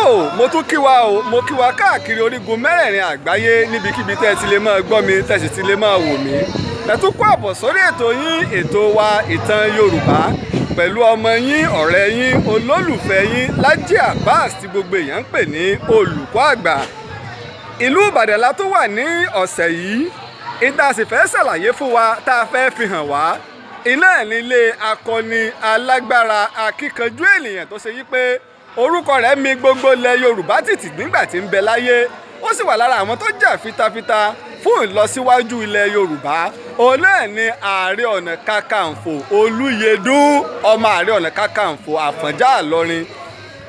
Tó, mo tún kí wa o, mo kí wa káàkiri orígun mẹ́rẹ̀ẹ̀rin àgbáyé, níbikíbi tẹ́ ẹ ti lè máa gbọ́ mi, tẹ́ ẹ sì ti lè máa wò mí. Ẹ tún kó àbọ̀ sórí ètò yín, ètò wa, Ìtàn Yorùbá, pẹ̀lú ọmọ yín, ọ̀rẹ́ yín, olólùfẹ́ yín, Lájí Abbas, tí gbogbo èèyàn ń pè ní Olùkọ́ Àgbà. Ìlú Ìbàdàn la tó wà ní ọ̀sẹ̀ yìí. Ìta sì fẹ́ ṣàlàyé fún wa, tá a fẹ́ fi hàn wá, iná nílé akọni alágbára, akíkanjú ènìyàn tó ṣe yí pé orúkọ rẹ̀ mi gbogbo ilẹ̀ Yorùbá tìtì nígbà tí ń bẹ láyé. Ó sì wà lára àwọn tó jà fitafita fún ìlọsíwájú ilẹ̀ Yorùbá. Òun náà ni Ààrẹ Ọ̀nà Kakanfò Olúyẹdùn, ọmọ Ààrẹ Ọ̀nà Kakanfò Àfọ̀njá Ìlọrin.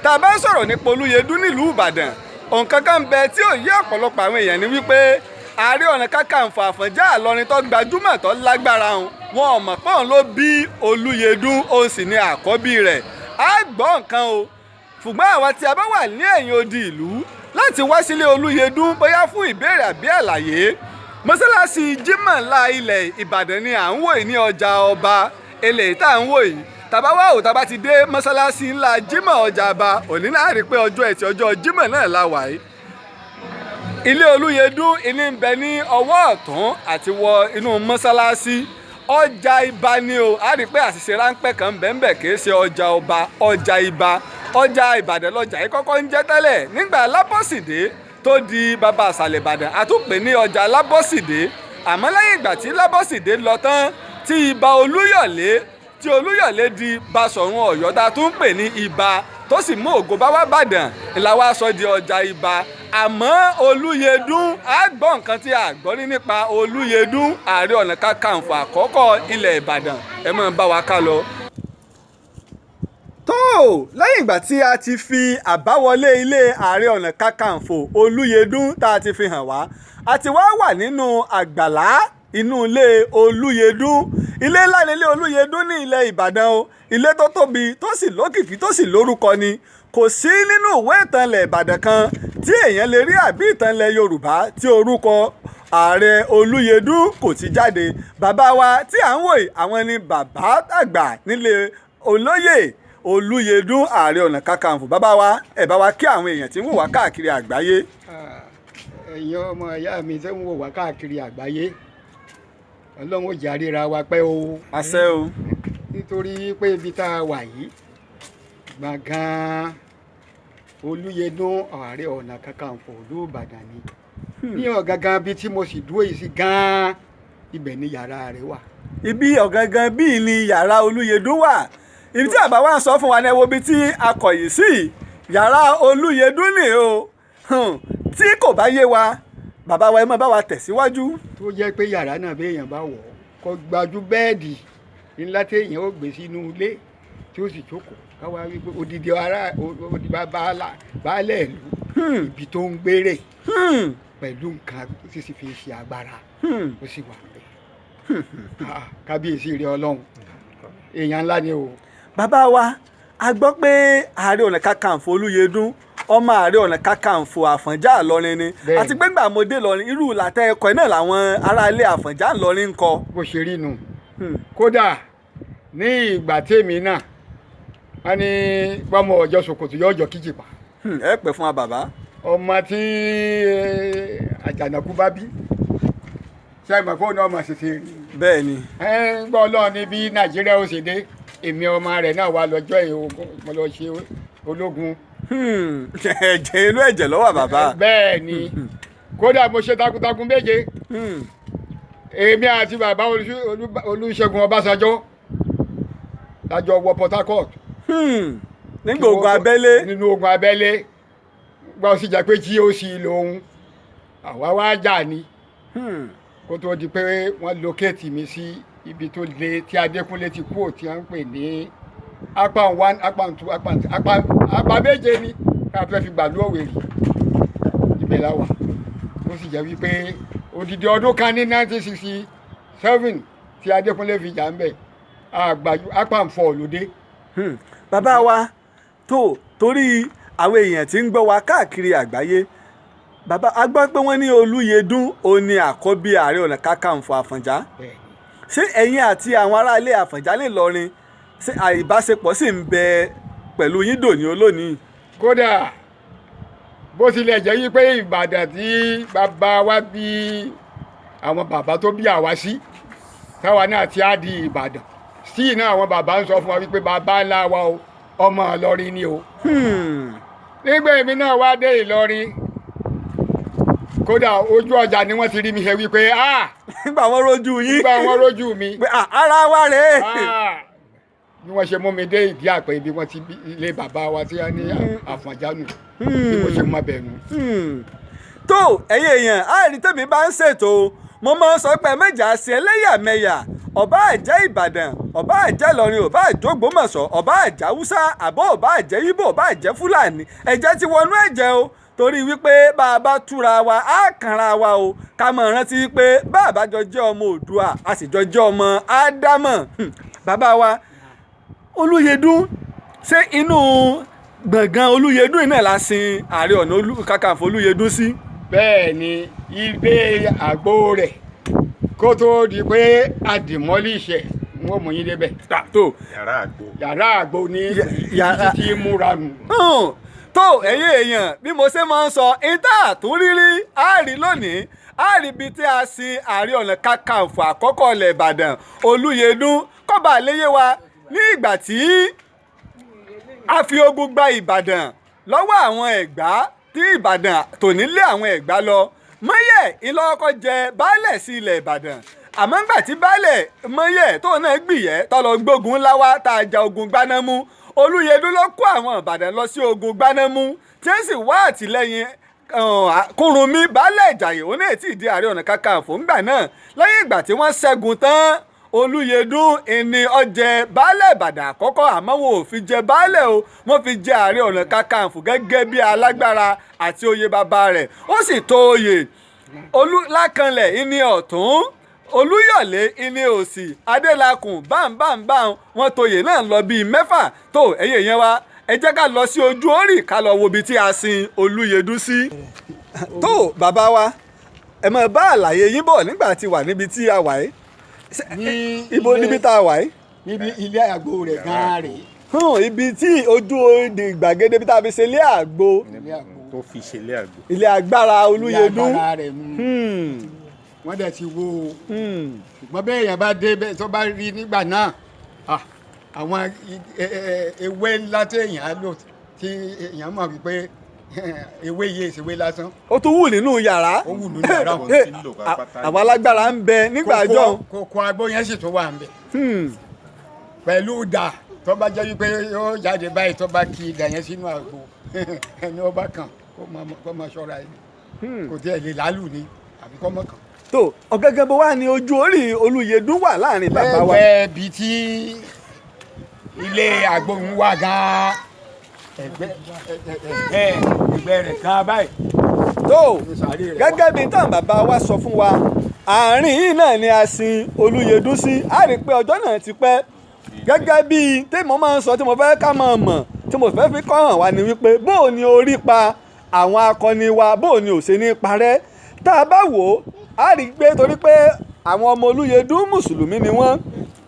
Tá a bá sọ̀rọ̀ nípa Olúyẹdùn nílùú Ìbàdàn, nǹkan kan bẹ tí ò yé ọ̀pọ̀lọpọ̀ àwọn èèyàn, ní wípé Ààrẹ Ọ̀nà Kakanfò Àfọ̀njá Ìlọrin tó gbajúmọ̀, tó lágbára hàn, wọn ò mọ̀ pé òun ló bí Olúyẹdùn, òun sì ni àkọ́bí rẹ̀. Á gbọ́ nǹkan o, ṣùgbọ́n àwa tí a bá wà ní ẹ̀yìn odi ìlú láti wá sílé Olúyẹdùn, bóyá fún ìbéèrè àbí àlàyé, mọ́sálásí Jímọ̀ ńlá ilẹ̀ Ìbàdàn ni à ń wò yìí ní ọjà ọba. Eléyìí tá à ń wò yìí, tàbá wà ò, tàbá ti dé mọ́sálásí ńlá Jímọ̀ ọjà ọba, òní náà rí i pé ọjọ́ Ẹtì, ọjọ́ Jímọ̀ náà la wà yìí. Ilé Olúyẹdùn ìní ń bẹ ní ọwọ́ ọ̀tún àti wọ inú mọ́sálásí. Ọjà Ibà ni o. A rí i pé àṣìṣe ráńpẹ́ kan bẹ́ẹ̀, kì í ṣe ọjà ọba, ọjà Ibà. Ọjà Ìbàdàn lọjà yìí kọ́kọ́ ń jẹ́ tẹ́lẹ̀. Nígbà Lábọ́sìdé tó di bàbá àṣàlẹ̀ Ìbàdàn, a tún pè ní ọjà Lábọ́sìdé. Àmọ́ lẹ́yìn ìgbà tí Lábọ́sìdé lọ tán, tí Ibà Olúyọ̀lé, tí Olúyọ̀lé di Basọ̀run Ọ̀yọ́, tá a tún pè ní Ibà, tó sì mú ògo bá wá Bàdàn, ìlà wa sọ di ọjà Ibà. Àmọ́ Olúyẹdùn, á gbọ́ nǹkan tí a gbọ́ rí nípa Olúyẹdùn, Ààrẹ Ọ̀nà Kakanfò àkọ́kọ́ ilẹ̀ Ìbàdàn. Ẹ máa bá wa ká lọ. Tó, lẹ́yìn ìgbà tí a ti fi àbáwọlé ilé Ààrẹ Ọ̀nà Kakanfò Olúyẹdùn tá a ti fi hàn wá, a ti wá wà nínú àgbàlá inú ilé Olúyẹdùn. Ilé ńlá nílé Olúyẹdùn ní ilẹ̀ Ìbàdàn o. Ilé tó tóbi, tó sì lókìkí, tó sì lórúkọ ni. Kò sí nínú ìwé ìtàn ilẹ̀ Ìbàdàn kan tí èèyàn lè rí, àbí ìtàn ilẹ̀ Yorùbá, tí orúkọ Ààrẹ Olúyẹdùn kò ti jáde. Bàbá wa tí à ń wò yìí, àwọn ni bàbá àgbà nílé olóyè Olúyẹdùn, Ààrẹ Ọ̀nà Kakanfò. Bàbá wa, ẹ bá wa kí àwọn èèyàn tí ń wò wá káàkiri àgbáyé. Ẹ̀yin ọmọ ìyá mi tó ń wò wá káàkiri àgbáyé, Ọlọ́run ó jẹ́ àríra wa pẹ́ o. Àṣẹ o. Nítorí pé ibi tá a wà yìí, gbọ̀ngàn Olúyẹdùn, Ààrẹ Ọ̀nà Kakanfò ìlú Ìbàdàn ni. Ní ọ̀gangan bíi tí mo sì dúró yìí sí gan-an, ibẹ̀ ni yàrá rẹ̀ wà. Ibi ọ̀gangan bíi ni yàrá Olúyẹdùn wà. Ibi tí àbá wa ń sọ fún wa ní, ẹ wo ibi tí a kọ̀yìn sí, yàrá Olúyẹdùn ni o. Tí kò bá yé wa, bàbá wa, ẹ máa bá wa tẹ̀síwájú. Tó jẹ́ pé yàrá náà, béèyàn bá wọ̀ ọ́, kò gbajú bẹ́ẹ̀dì ńlá téèyàn ó gbé sínú ilé tí ó sì jókòó, káwá wípé odidi ara odidi baálẹ̀ ìlú, ibi tó ń gbére pẹ̀lú nǹkan tí sì fi ṣe agbára, ó sì wà níbẹ̀. Kábíyèsí rẹ Ọlọ́run, èèyàn ńlá ni o. Bàbá wa, a gbọ́ pé Ààrẹ Ọ̀nà Kakanfò Olúyẹdùn, ọmọ Ààrẹ Ọ̀nà Kakanfò Àfọ̀njá Ìlọrin ni. Àti pé ńgbà mo dé Ìlọrin, irú làtẹ ẹ̀kọ́ náà làwọn aráalé Àfọ̀njá Ìlọrin ń kọ. Bó ṣe rí nu. Kódà ní ìgbà tèmi náà, wọ́n ní bọ́mọ ọjọ́ ṣòkòtò yóò jọ kíjìpá. Ẹ pẹ́ fún wa, bàbá. Ọmọ tí Àjànàkú bá bí, ṣe é mọ̀ pé òun náà mọ̀ ṣẹṣẹ rí? Bẹ́ẹ̀ ni. Ẹ ń gbọ́ Ọlọ́run ní bí Nàìjíríà ó ṣe dé, èmi ọmọ rẹ̀ náà wà lọ́jọ́ ogun, mo lọ ṣe ológun. Ẹ̀jẹ̀ inú ẹ̀jẹ̀ ló wà, bàbá. Bẹ́ẹ̀ ni, kódà mo ṣe takuntakun méje. Èmi àti bàbá Olúṣẹ́gun Ọbásanjọ́ lájọ wọ Port Harcourt. Nígbà ogun abẹ́lé. Nínú ogun abẹ́lé, gbọ́ sì jẹ́ pé GOC lòun, àwa wá jà ní kó tó di pé wọ́n locate mi sí ibi tó le tí Adékúnlé ti kú, tí wọ́n ń pè ní Akpan 1, Akpan 2, Akpan 3, Akpan méje ni ká fẹ́ fi gbàlú Òwèrì. Ibẹ̀ la wà. Ó sì jẹ́ wípé odidi ọdún kan ní 1967 tí Adékúnlé fi jà ń bẹ̀, àgbàjú Akpan 4 lóde. Bàbá wa, tó torí àwọn èèyàn tí ń gbọ́ wa káàkiri àgbáyé, bàbá, a gbọ́ pé wọ́n ní Olúyẹdùn ó ní àkọ́bí Ààrẹ Ọ̀nà Kakanfò Àfọ̀njá. Ṣé ẹ̀yin àti àwọn aráalé Àfọ̀njá nílọrin, ṣé àìbáṣepọ̀ sì ń bẹ pẹ̀lú yín dòní olónìí? Kódà Bó tilẹ̀ jẹ́ wípé Ìbàdàn tí bàbá wa bí àwọn bàbá tó bí àwa sí, táwa náà ti á di Ìbàdàn sí iná, àwọn bàbá ń sọ fún wa wípé bàbá ńlá wa o, ọmọ Ìlọrin ni o. Nígbà èmi náà wá dé Ìlọrin, kódà ojú ọjà ni wọ́n ti rí mi ṣe wípé ah, Nígbà wọn rójú yín. Nígbà wọ́n rójú mi. Pé ah, ara wa rèé. Ah, bí wọ́n ṣe mú mi dé ìdí àpẹ ibi wọ́n ti bí ilé bàbá wa tí wọ́n ní Àfọ̀njá nù, bí mo ṣe mọ bẹ̀ nù. Tó ẹ̀yin èèyàn, àìrí tèmi bá ń ṣètò, mo máa ń sọ pé méjà ṣe ẹlẹ́yàmẹ̀yà. Ọba àjẹ́ Ìbàdàn, ọba àjẹ́ Ìlọrin, ọba àjẹ́ Ògbómọ̀ṣọ́, ọba àjẹ́ Haúsá, àbọ̀ ọba àjẹ́ Ìgbò, ọba àjẹ́ Fúlàní, ẹ̀jẹ̀ ti wọnú ẹ̀jẹ̀ o, torí wípé bá a bá túra wa á kanra wa o. Ká mọ̀ rántí wípé bá a bá jọ jẹ́ ọmọ Oòduà, a sì jọ jẹ́ ọmọ Ádámọ̀. Bàbá wa Olúyẹdùn, ṣé inú gbọ̀ngàn Olúyẹdùn náà la sin Ààrẹ Ọ̀nà Kakanfò Olúyẹdùn sí? Bẹ́ẹ̀ ni, ilé àgbo rẹ̀ kó tó di pé àdìmọ́lìṣẹ̀ ń ó mú yín débẹ̀. Tó Yàrá àgbo. Yàrá àgbo ní yàrá- títí múra nù. Tó ẹ̀yin èèyàn, bí mo ṣe máa ń sọ ìta àtúnrírí á rí lónìí, á rí ibi tí a sin Ààrẹ Ọ̀nà Kakanfò àkọ́kọ́ ilẹ̀ Ìbàdàn Olúyẹdùn. Kọ́ba àléyé wa, ní ìgbà tí a fi ogun gba Ìbàdàn lọ́wọ́ àwọn Ẹ̀gbá, tí Ìbàdàn tò nílé àwọn Ẹ̀gbá lọ, Mọ́yẹ̀ ìlọ́kọ́ jẹ baálẹ̀ sí ilẹ̀ Ìbàdàn. Àmọ́ ńgbà tí baálẹ̀ Mọ́yẹ̀ tó náà gbìyẹ́ tó lọ gbógun ńlá wá tá a ja ogun Gbanámú, Olúyẹdùn ló kó àwọn Ìbàdàn lọ sí ogun Gbanámú, tí ó sì wá àtìlẹ́yìn Kúrúnmí baálẹ̀ Ìjàyè, òun náà tí ì di Ààrẹ Ọ̀nà Kakanfò ńgbà náà. Lẹ́yìn ìgbà tí wọ́n ṣẹ́gun tán, Olúyẹdùn ìní ọjẹ baálẹ̀ Ìbàdàn àkọ́kọ́. Àmọ́ wọn ò fi jẹ baálẹ̀ o, wọ́n fi jẹ Ààrẹ Ọ̀nà Kakanfò gẹ́gẹ́ bí alágbára àti oyè bàbá rẹ̀. Ó sì tó oyè Olúlákanlẹ̀ ìní ọ̀tún, Olúyọ̀lé ìní òsì, Adélakùn bámbámbám. Wọ́n toyè náà lọ bíi mẹ́fà. Tó ẹ̀yẹ yẹn wa, ẹ jẹ́ ká lọ sí ojú orí, ká lọ wo ibi tí a sin Olúyẹdùn sí. Tó bàbá wa, ẹ máa bá àlàyé yín bọ̀ nígbà tí wà níbi tí a wà yìí. Ní Ibo níbi tá a wà yìí? Níbi ilé àgbo rẹ̀ gan-an rèé. Hàn, ibi tí ojú òde gbàgede bí tá a fi ṣe ilé àgbo. Ilé àgbo. Tó fi ṣe ilé àgbo. Ilé agbára Olúyẹdùn. Ilé agbára rẹ̀ nù. Wọ́n dẹ̀ ti wó o, ṣùgbọ́n bẹ́ẹ̀ yẹn bá dé bẹ́ẹ̀ tó bá rí nígbà náà, ah, àwọn ewé ńlá tí èèyàn á lò, tí èèyàn mọ̀ wípé ewé yìí èsèwé lásán. Ó tún wù nínú yàrá. Ó wù nínú yàrá wọn. Eh, Tí ń lò pátápátá. Àwọn alágbára ń bẹ nígbà àjọ. Kókó agbó yẹn sì tún wà ń bẹ̀ pẹ̀lú dà tó bá jẹ́ wípé yóò jáde báyìí, tó bá kí idà yẹn sínú àgbo, ẹni ó bá kàn kó máa ṣọ́ra ẹni, kò tí ẹ̀ lè lálù ni àbí kó mọ̀ kàn. Tó ọ̀gángan bó wà ní ojú orí Olúyẹdùn wà láàrin bàbá wa? Lẹ́gbẹ̀ẹ́ ibi tí ilé àgbo ń wà gan-an, ẹgbẹ́ ẹgbẹ́ ẹgbẹ́ rẹ̀ gan-an báyìí Tó ní sàárè rẹ̀ wà. gẹ́gẹ́ bí tán bàbá wa sọ fún wa, àárín yìí náà ni a sin Olúyẹdùn sí. A rí i pé ọjọ́ náà ti pẹ́. Gẹ́gẹ́ bí tèmọ́ máa ń sọ, tí mo fẹ́ ká máa mọ̀, tí mo fẹ́ fi kọ́ hàn wá ni wípé bó o ní orí pa àwọn akọni wa, bó o ní ò ṣe ní parẹ́. Tá a bá wò ó, a rí i pé torí pé àwọn ọmọ Olúyẹdùn mùsùlùmí ni wọ́n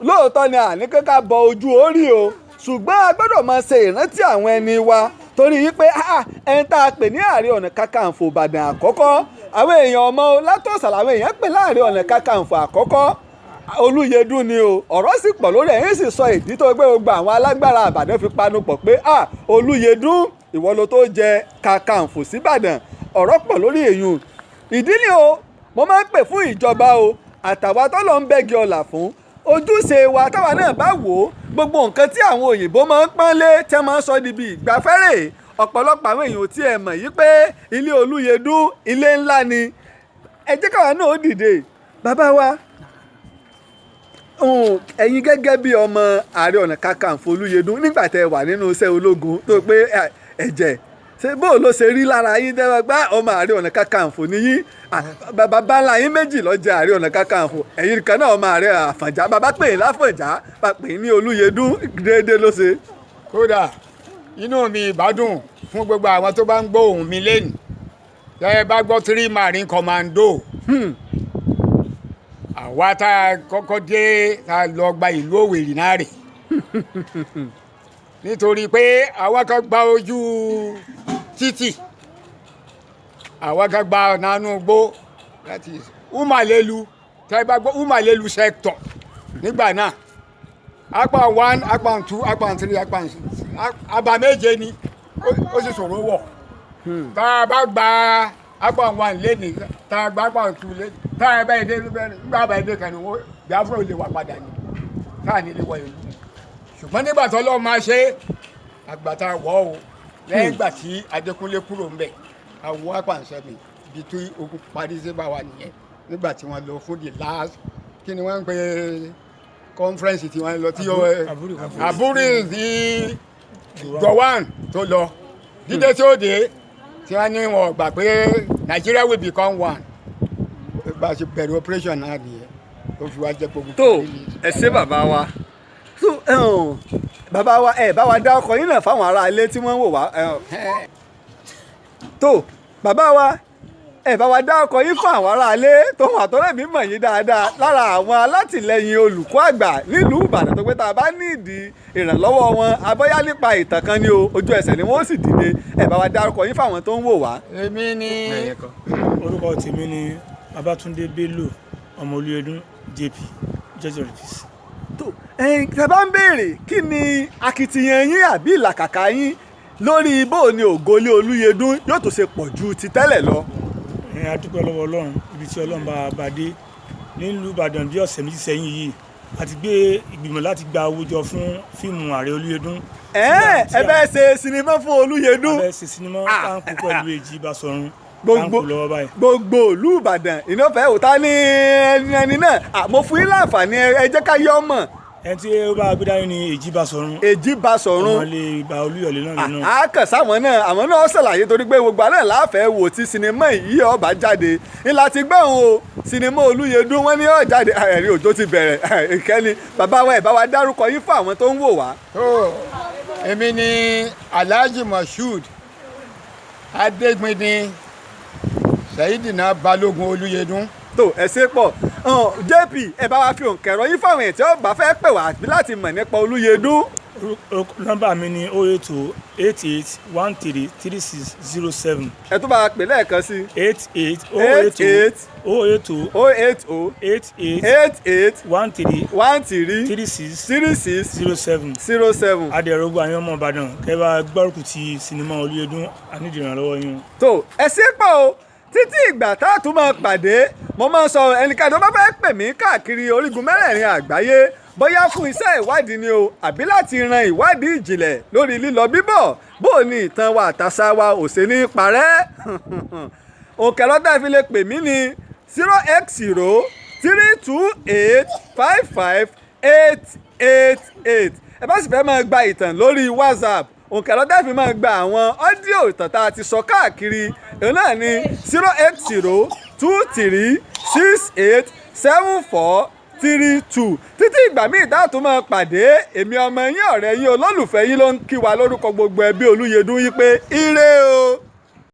lóòótọ́ ni, àní kíkà bọ ojú orí o, ṣùgbọ́n a gbọ́dọ̀ máa ṣe ìrántí àwọn ẹni wa, torí wípé ah, ẹni tá a pè ní Ààrẹ Ọ̀nà Kakanfò Ìbàdàn àkọ́kọ́, àwọn èèyàn ọmọ látọ̀sà làwọn èèyàn pè láàrẹ Ọ̀nà Kakanfò àkọ́kọ́, Olúyẹdùn ni o. Ọ̀rọ̀ sì pọ̀ lórí ẹ̀yìn, sì sọ ìdí tó gbé gbogbo àwọn alágbára Ìbàdàn fi panu pọ̀ pé ah, Olúyẹdùn, ìwọ ló tó jẹ Kakanfò síbàdàn. Ọ̀rọ̀ pọ̀ lórí èèyàn. Ìdí ni o mo máa ń pè fún ìjọba o, àtàwa tó lọ ń bẹ́gi ọ̀là fún ojúṣe wa, táwa náà bá wò ó, gbogbo nǹkan tí àwọn òyìnbó máa ń pọ́nlé tí wọ́n máa ń sọ níbi ìgbafẹ́rẹ́, ọ̀pọ̀lọpọ̀ àwọn èèyàn ò tiẹ̀ mọ̀ yí pé ilé Olúyẹdùn ilé ńlá ni. Ẹ jẹ́ káwa náà ó dìde. Bàbá wa, ẹ̀yin gẹ́gẹ́ bí ọmọ Ààrẹ Ọ̀nà Kakanfò Olúyẹdùn, nígbà tẹ́ ẹ wà nínú iṣẹ́ ológun, tó pé ẹ̀jẹ̀ ṣe bó ló ṣe rí lára yín tẹ́ bá ọmọ Ààrẹ Ọ̀nà Kakanfò níyín? Bàbá ńlá yín méjì ló jẹ́ Ààrẹ Ọ̀nà Kakanfò, ẹ̀yin kan náà ọmọ Ààrẹ Àfọ̀njá, bàbá pè é láfọ̀njá, bàbá pè é ní Olúyẹdùn, déédéé ló ṣe. Kódà inú mi ìbádùn fún gbogbo àwọn tó bá ń gbọ́ ohùn mi lẹ́nu, tẹ́ ẹ bá gbọ́ three marine commando, àwa tá a kọ́kọ́ dé, tá a lọ gba ìlú Òwèrì náà rè, nítorí pé àwa kan gba ojú títì. Àwọn kan gba ọ̀nà inú igbó láti Umalelu. Tẹ́ bá gbọ́ Umalelu sector nígbà náà, Akpan 1, Akpan 2, Akpan 3, Akpan 6, àbá méje ni. Ó sì ṣòro wọ̀. Tá a bá gba Akpan 1 lẹ́nìí, tá a gba Akpan 2 lẹ́nìí, tá a bá yẹ dé nígbà bá yẹ dé kan ni wọ́n Biafra ò lè wà padà ní tá a ní lè wọ ìlú. Ṣùgbọ́n nígbà tó lọ́ọ́ máa ṣe àgbàtà wọ̀ o, lẹ́yìn ìgbà tí Adékúnlé kúrò ń bẹ̀, àwọn Akpan 7, ibi tí ogun parí sí bá wa nìyẹn. Nígbà tí wọ́n lọ fún the last, kí ni wọ́n ń pè conference tí wọ́n lọ tí Aburi conference. Aburi tí Gowon tó lọ dídé tí ó dé, tí wọ́n ní wọn gbà pé Nigeria will become one. Bá a ṣe bẹ̀rẹ̀ operation náà nìyẹn, tó fi wá jẹ́ gbogbo. Tó, ẹ ṣé bàbá wa. Tó bàbá wa, ẹ bá wa dá ọkọ yín náà fáwọn ará ilé tí wọ́n ń wò wá. Tó bàbá wa, ẹ bá wa dá ọkọ yín fún àwọn ará ilé tó wà tọ́lẹ̀ mi mọ̀ yín dáadáa lára àwọn alátìlẹyìn olùkọ́ àgbà nílùú Ìbàdàn, tó pé tá a bá ní ìdí ìrànlọ́wọ́ wọn abọ́yá nípa ìtàn kan ní o, ojú ẹsẹ̀ ni wọ́n sì dìde. Ẹ bá wa dá ọkọ yín fáwọn tó ń wò wá. Èmi ni Orúkọ tèmi ni Babátúndé Bello, ọmọ Olúyẹdùn JP, Judge of the Peace. Tó ẹ̀yin tẹ́ bá ń béèrè kí ni akitiyan yín àbí ìlàkàkà yín lórí bó ni ògolé Olúyẹdùn yóò tó ṣe pọ̀ ju ti tẹ́lẹ̀ lọ. Ẹ̀yin, a dúpẹ́ lọ́wọ́ Ọlọ́run ibi tí Ọlọ́run bá bá dé nílùú Ìbàdàn. Bí ọ̀sẹ̀ 2 sẹ́yìn yìí, a ti gbé ìgbìmọ̀ láti gba owó jọ fún fíìmù ààrẹ Olúyẹdùn. Ẹ ẹ bẹ́ẹ̀ ṣe sinimá fún Olúyẹdùn? A fẹ́ ṣe sinimá táǹkù pẹ̀lú Èjì Basọ̀run, Gbogbo táǹkù lọ́wọ́ báyìí. Gbogbo ìlú Ìbàdàn ìnáfẹ́ òta ní ẹni náà. Mo fún yín láǹfààní, ẹ jẹ́ ká yọ ọmọ. Ẹni tí ó bá gbé dání ni Èjì Basọ̀run. Èjì Basọ̀run. Ọmọ ilé ìgbà Olúyọ̀lé náà nínú. A kàn sáwọn náà, àwọn náà ṣàlàyé torí pé gbogbo àná láàfẹ́ wò tí sinimá yìí ó bá jáde. Ńlá ti gbọ́n o, sinimá Olúyẹdùn wọn ní ó jáde. Ẹ̀rí òjò ti bẹ̀rẹ̀ ìkẹ́ni. Bàbá wa, ẹ̀ bá wa dárúkọ yín fún àwọn tó ń wò wá. Tó, èmi ni Alhaji Moshood Adégbìndín Sayidina Balógun Olúyẹdùn. Tó, ẹ ṣe pọ̀. JP, ẹ bá wa fi òǹkẹ̀rọ yín fáwọn èèyàn tí ó bá fẹ́ pè wá àbí láti mọ̀ nípa Olúyẹdùn. Nọ́mbà mi ni 08088133607. Ẹ tó bá wa pè lẹ́ẹ̀kan sí i. Eight eight o Eight eight eight o 080 080 88 88 13 13 36 36 07. 07. Adẹ̀rọ̀gbọ̀ àwọn ọmọ Ìbàdàn, kẹ́ bá gbárùkù ti sinimá Olúyẹdùn, a nílò ìrànlọ́wọ́ yín o. Tó, ẹ ṣe pọ̀ o. Títí ìgbà tá a tún máa pàdé, mo máa ń sọ, ẹnikẹ́ni tó bá fẹ́ pè mí káàkiri orígun mẹ́rẹ̀ẹ̀rin àgbáyé, bóyá fún iṣẹ́ ìwádìí ni o àbí láti ran ìwádìí ìjìnlẹ̀ lórí lílọ bíbọ̀, bó o ní ìtàn wa àtàṣà wa ò ṣe ní parẹ́, òkè lọ́tà fi lè pè mí ní 0x032855888. Ẹ bá sì fẹ́ máa gba ìtàn lórí WhatsApp, òǹkà lọ́tà fi máa gba àwọn ọ́díò ìtàn tá a ti sọ káàkiri, òun náà ní 08023687432. Títí ìgbà míì tá a tún máa pàdé, èmi ọmọ yín, ọ̀rẹ́ yín, olólùfẹ́ yín ló ń kí wa lórúkọ gbogbo ẹbí Olúyẹdùn yín pé ire o.